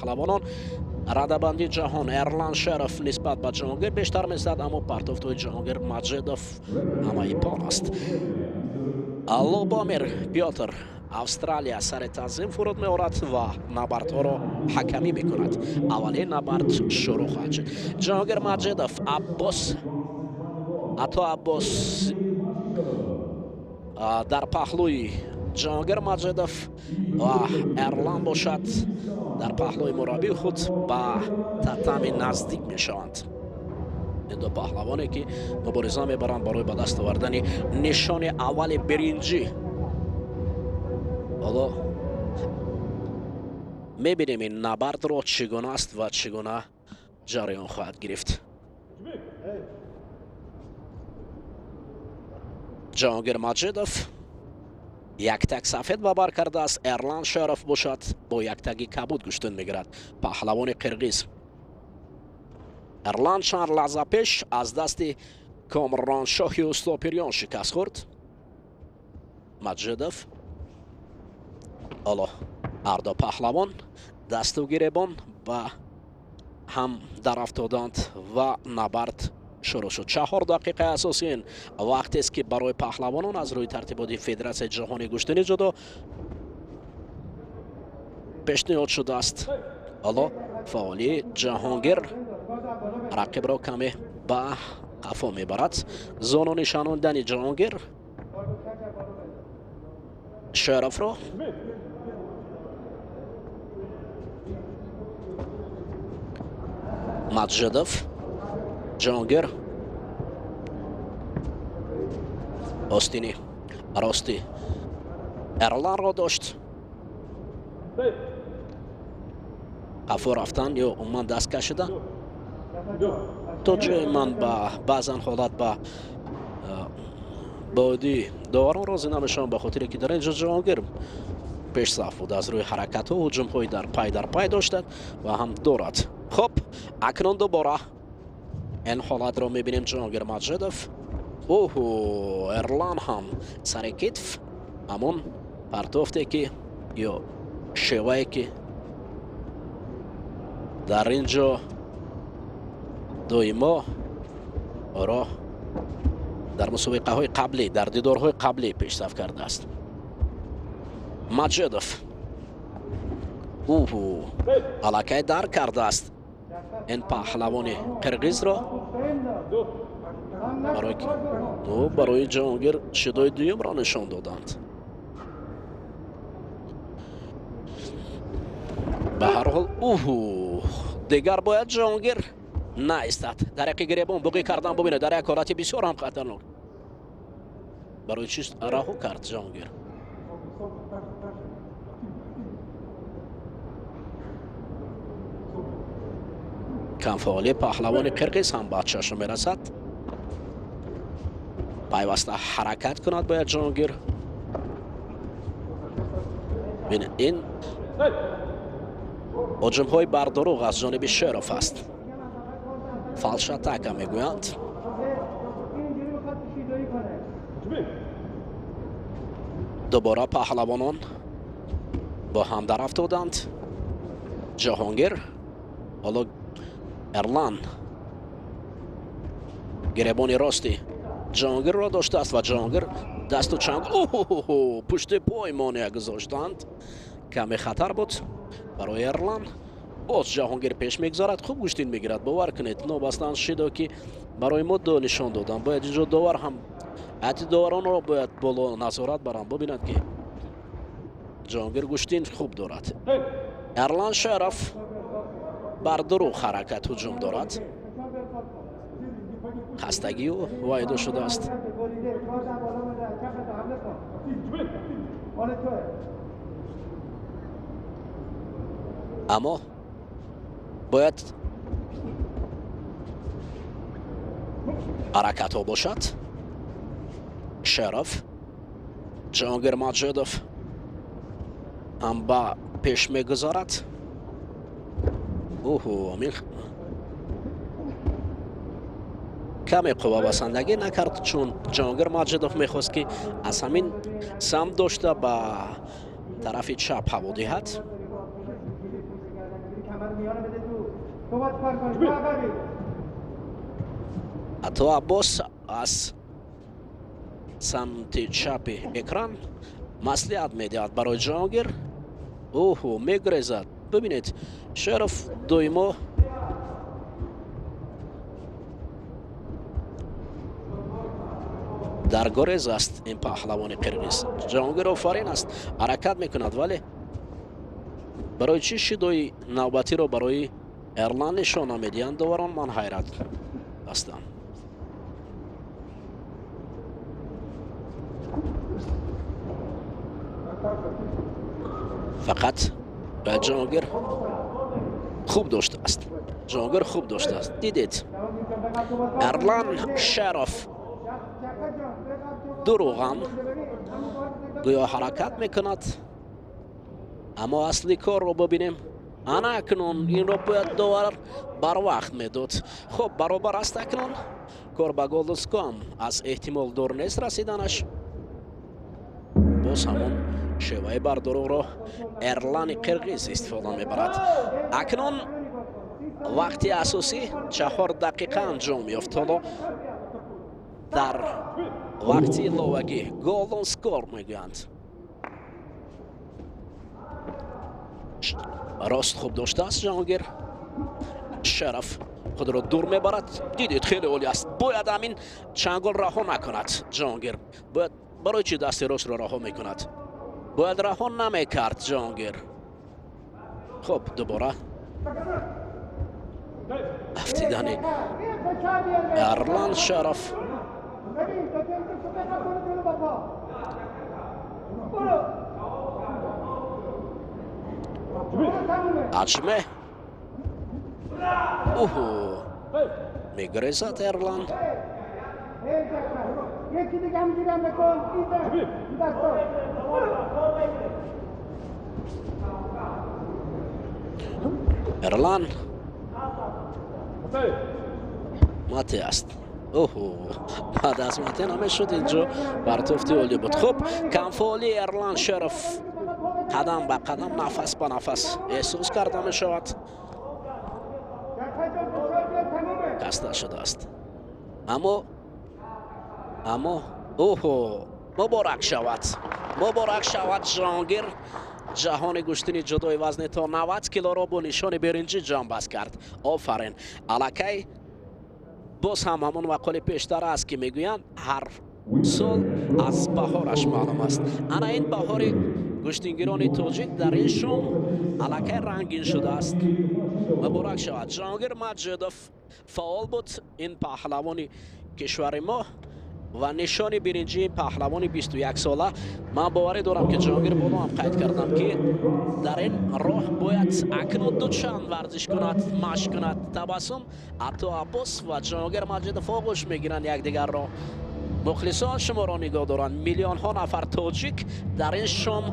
Паҳлавонон радабандии ҷаҳон Эрлан Шеров нисбат ба Ҷаҳонгир бештар месад, аммо партофтҳои Ҷаҳонгир Маҷидов ҳамаи пон аст. Лобомир Пётр, Австралия, сари танзим фуруд меорад ва набардҳоро ҳакамӣ мекунад. Аввалин набард шурӯъ хоҳад шуд. Ҷаҳонгир Маҷидов, Аббос Ато Аббос дар паҳлӯи Ҷаҳонгир Маҷидов ва Эрлан бошад дар паҳлӯи мураббии худ ба татами наздик мешаванд. Ин ду паҳлавоне ки мубориза мебаранд барои ба даст овардани нишони аввали биринҷӣ. Ҳоло мебинем ин набардро чӣ гуна аст ва чӣ гуна ҷараён хоҳад гирифт. Ҷаҳонгир Маҷидов яктак сафед ба бар кардааст, Эрлан Шеров бошад бо яктаги кабуд гӯштин мегирад, паҳлавони қирғиз. Эрлан чанд лаҳза пеш аз дасти Комроншоҳи Устопирён шикаст хӯрд. Маҷидов ҳоло ҳарду паҳлавон дасту гиребон ба ҳам дарафтоданд ва набард шурӯъ шуд. 4 дақиқаи асосӣ ин вақтест ки барои паҳлавонон аз рӯи тартиботи Федератсияи ҷаҳонии гӯштини ҷудо пешниҳод шудааст. Ҳоло фаъолии Ҷаҳонгир рақибро каме ба қафо мебарад. Зону нишонондани Ҷаҳонгир Шеровро Маҷидов, Ҷаҳонгир остини рости Эрланро дошт. Қафо рафтан ё умуман даст кашидан то ҷои ман ба баъзан ҳолат ба боди доварон розӣ намешавам, ба хотире ки дар ин ҷо Ҷаҳонгир пешсаф буд, аз рӯи ҳаракатҳо ҳуҷумҳои дар пай дар пай доштад ва ҳам дорад. Хуб, акнун дубора ин ҳолатро мебинем. Ҷаҳонгир Маҷидов, оҳу, Эрлан ҳам сари китф, ҳамон партофте ки ё шевае ки дар ин ҷо доимо ӯро дар мусобиқаҳои қаблӣ, дар дидорҳои қаблӣ пешсаф кардааст. Маҷидов уҳу аллакай дарк кардааст ин паҳлавони қирғизро. Барои Ҷаҳонгир шидои дуюмро нишон доданд. Ба ҳар ҳол уҳу дигар бояд Ҷаҳонгир наистад. Дар яки гиребон буғӣ кардан бубинед, дар як ҳолати бисёр ҳам хатарнок. Барои чӣ раҳо кард Ҷаҳонгир? Камфаъолии паҳлавони қирғиз ҳам ба чашм мерасад. Пайваста ҳаракат кунад бояд Ҷаҳонгир. Бинед, ин ҳуҷумҳои бардурӯғ аз ҷониби Шеров аст. Фалшатака мегӯянд. Дубора паҳлавонон бо ҳам дарафтоданд. Ҷаҳонгир ҳоло Эрлан гиребони рости Ҷаҳонгирро доштааст ва Ҷаҳонгир дасту чанг оҳ пушти пой монеа гузоштанд. Каме хатар буд барои Эрлан. Боз Ҷаҳонгир пеш мегузарад, хуб гӯштин мегирад. Бовар кунед, нобастан шидо ки барои мо ду нишон доданд. Бояд инҷо довар ҳам ҳайати доваронро бояд боло назорат баранд, бубинанд ки Ҷаҳонгир гӯштин хуб дорад. Эрлан Шеров бар дурӯғ ҳаракат ҳуҷум дорад. Хастагию вайдо шудааст. Аммо бояд ҳаракатҳо бошад. Шеров, Ҷаҳонгир Маҷидов ҳам ба пеш мегузарад. Оҳу, амин каме қуввабасандагӣ накард, чун Ҷаҳонгир Маҷидов мехост ки аз ҳамин самт дошта ба тарафи чап ҳаво диҳад. Ато Аббос аз самти чапи экран маслиҳат медиҳад барои Ҷаҳонгир. Оҳо, мегурезад. Бибинед, Шеров доимо дар гурез аст. Ин паҳлавони қирғиз Ҷаҳонгир офарин аст, ҳаракат мекунад, вале барои чӣ шидои навбатиро барои Эрлан нишон намедиҳанд доварон, ман ҳайрат ҳастам. Фақат бояд Ҷаҳонгир хуб доштааст, Ҷаҳонгир хуб доштааст. Дидед, Эрлан Шеров дурӯған гӯё ҳаракат мекунад, аммо асли корро бибинем. Ана акнун инро бояд довар барвақт медод. Хуб, баробар аст акнун кор ба golden score аз эҳтимол дур нест расиданаш. Боз ҳамон шеваи бардурӯғро Эрлани қирғиз истифода мебарад. Акнун вақти асосӣ 4 дақиқа анҷом ёфт. Ҳоло дар вақти иловагӣ golden score мегӯянд. Рост хуб доштааст Ҷаҳонгир. Шараф худро дур мебарад. Дидед, хеле олӣ аст. Бояд ҳамин чангол раҳо накунад Ҷаҳонгир. Бояд барои чӣ дасти ростро раҳо мекунад? Бояд раҳо намекард Ҷаҳонгир. Хуб, дубора афтидани Эрлан Шараф. Аҷме. Уҳу, мегурезад Эрлан. Эрлан мате аст. Оҳо, баъд аз мате намешуд, инҷо партофти олӣ буд. Хуб, камфоли Эрлан Шеров қадам ба қадам, нафас ба нафас эҳсос карда мешавад. Хаста шудааст. Аммо оҳо, муборак шавад, муборак шавад Ҷаҳонгир. Ҷаҳони гӯштини ҷудои вазни то 90 килоро бо нишони биринҷӣ ҷамъбаст кард. Офарин. Аллакай боз ҳам ҳамон мақоли пештара аст, ки мегӯянд ҳар сол аз баҳораш маълум аст. Ана ин баҳори гӯштингирони тоҷик дар ин шом аллакай рангин шудааст. Муборак шавад. Ҷаҳонгир Маҷидов фаъол буд, ин паҳлавони кишвари мо, ва нишони биринҷии паҳлавони 21 сола. Ман боварӣ дорам, ки Ҷаҳонгир боло ҳам қайд кардам, ки дар ин роҳ бояд акнун дучанд варзиш кунад, машқ кунад. Табассум, Ато Аббос ва Ҷаҳонгир Маҷидов оғӯш мегиранд якдигарро. Мухлисон шуморо нигоҳ доранд. Миллионҳо нафар тоҷик дар ин шом,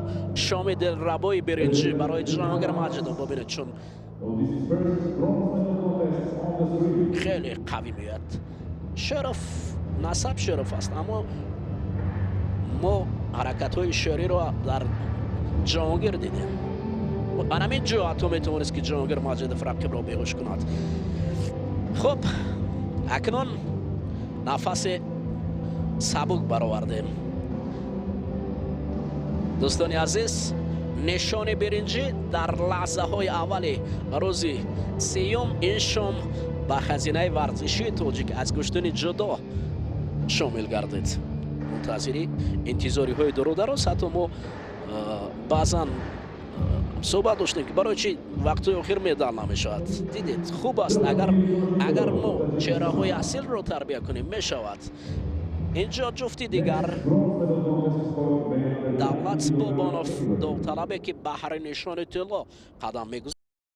шоми дилрабои биринҷӣ барои Ҷаҳонгир Маҷидов. Бибинед, чун хеле қавӣ меояд. Шеров насаб Шеров аст, аммо мо ҳаракатҳои шериро дар Ҷаҳонгир дидем. Ҳамин ҷо ҳатто метавонист, ки Ҷаҳонгир Маҷидов рақибро беҳуш кунад. Хуб, акнун нафаси сабук баровардем. Дӯстони азиз, нишони биринҷӣ дар лаҳзаҳои аввали рӯзи сеюм ин шом ба хазинаи варзишии тоҷик аз гӯштини ҷудо шомил гардид. Мунтазири интизориҳои дурудароз, ҳатто мо баъзан суҳбат доштем, ки барои чӣ вақтҳои охир медал намешавад. Дидед, хуб аст, агар мо чеҳраҳои асилро тарбия кунем, мешавад. Инҷо ҷуфти дигар Давлат Бобонов, довталабе ки баҳри нишони тилло қадам мегузорад.